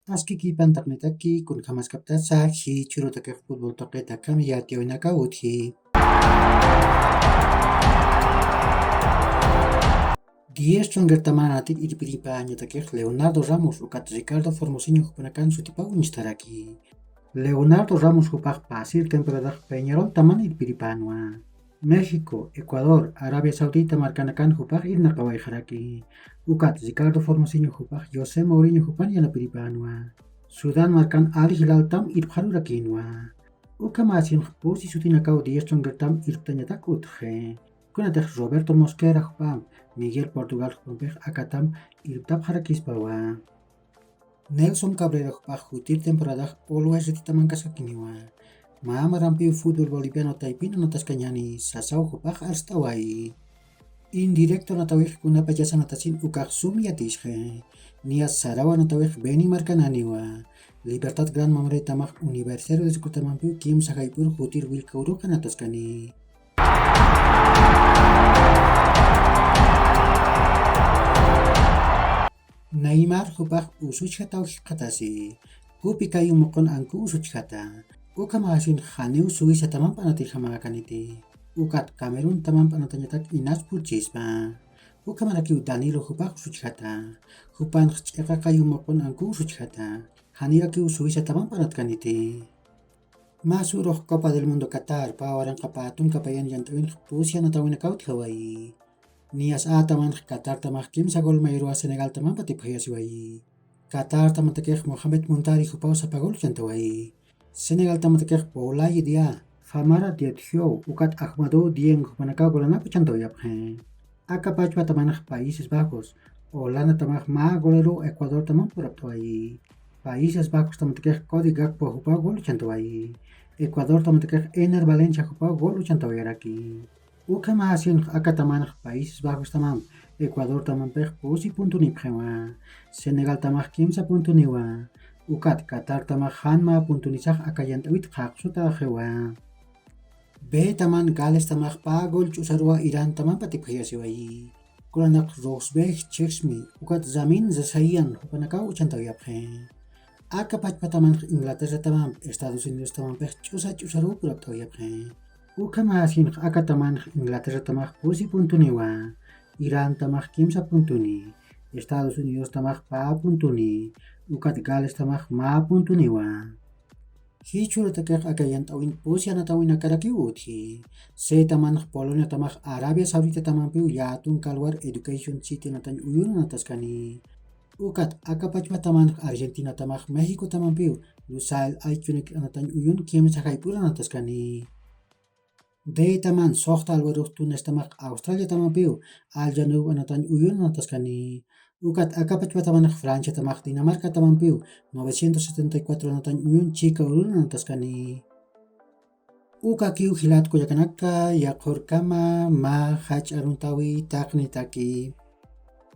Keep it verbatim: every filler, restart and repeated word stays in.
Aski kipantaqnitaki, kunkhamaskaptasa jichhürutakix fútbol tuqita kamiyatiyawinaka utji. Diez chungartamanatir irpiripañatakix Leonardo Ramos ukat Ricardo Formoseño jupanakan sutipaw uñstaraki. Leonardo Ramos jupax pasir temporadax Peñarol taman irpiripanwa. México, Ecuador, Arabia Saudita markanakan jupax irnaqawayxaraki. Ukat Ricardo Formoseño jupax José Mourinho jupan yanapiripanwa. Sudán markan Al Hilal tam irpxarurakinwa. Ukhamäsinx pusi sutinakaw diez chungartam irptañatak utji. Kunatix Roberto Mosquera jupam, Miguel Portugal jupampix akatam irptapxarakispawa. Nelson Cabrera jupax jutir temporadax Always Ready taman kaskakiniwa. Mä marampiw fútbol boliviano taypin anataskañäni sasaw jupax arst'awayi. Indirecto anatawix kunapachasa anatasin ukax sum yatisxi. Niyas saraw anatawix Beni markananiwa. Libertad Gran Mamoré tamax Universitario de Sucre tamampiw kimsa jayp'ur jutir willka uruq anataskani. Neymar jupax usuchjataw jikxatasi. Kupi kayu muqun anku usuchjata. Ukhamäsin janiw Suiza tamamp anatirjamäkaniti. Ukat Camerún tamamp anatañatak inas purchispa. Ukhamarakiw Danilo jupax usuchjata. Jupanx ch'iqa kayu muqun anku usuchjata. Janirakiw Suiza tamamp anatkaniti. Mä sürux Copa del Mundo Qatar, pä waranqa pä tunka payan llant'awinx pusi anatawinakaw utjawayi. Niyas ä tamanx Qatar tamax kimsa gol mayruwa Senegal tamamp atipxayasiwayi. Qatar tamatakix Mohamed Muntari jupaw sapa gol uchantawayi. Senegal tamatakix Boulaye Dia, Famara Diédhiou, ukat Ahmadou Dieng jupanakaw golanap uchantawayapxi. Aka pachpa tamanx Países Bajos, Holanda tamax mä golero Ecuador tamamp uraptawayi. Países Bajos tamatakix Cody Gakpo jupaw gol uchantawayi. Ecuador tamatakix Enner Valencia jupaw gol uchantawayaraki. Ukhamäsinx aka tamanx Países Bajos tamamp Ecuador tamampix pusi puntunipxiwa. Senegal tamax kimsa puntuniwa. Ukat Qatar tamax jan mä puntunisax aka llant'awit qhaqsutaxiwa. B taman Gales tamax pä gol ch'usaruwa Irán tamamp atipxayasiwayi. Kunanaq Rosbeh Chexmi, ukat Ramin Rezaeian jupanakaw uchantawayapxi. Aka pachpa tamanx Inglaterra tamamp Estados Unidos tamampix ch'usa ch'usaruw purapt'awayapxi. Ukhamäsinx aka tamanx Inglaterra tamax pusi puntuniwa. Irán tamax kimsa puntuni. Estados Unidos tamax pä puntuni. Ukat Gales tamax mä puntuniwa. Jichhürutakix aka llant'awin pusi anatawinakarakiw utji. C tamanx Polonia tamax Arabia Saudita tamampiw llätun kalwar Education City anatañ uyun anataskani. Ukat aka pachpa tamanx Argentina tamax México tamampiw Lusail Iconic anatañ uyun kimsa jayp'ur anataskani. D taman suxta alwarux Túnez tamax Australia tamampiw Aljanub anatañ uyun anataskani. Ukat aka pachpa tamanx Francia tamax Dinamarca tamampiw novecientos setenta y cuatro anatañ uyun chika urun anataskani. Ukakiw jilat kullakanaka, yaqhurkama mä jach'a aruntawi taqnitaki.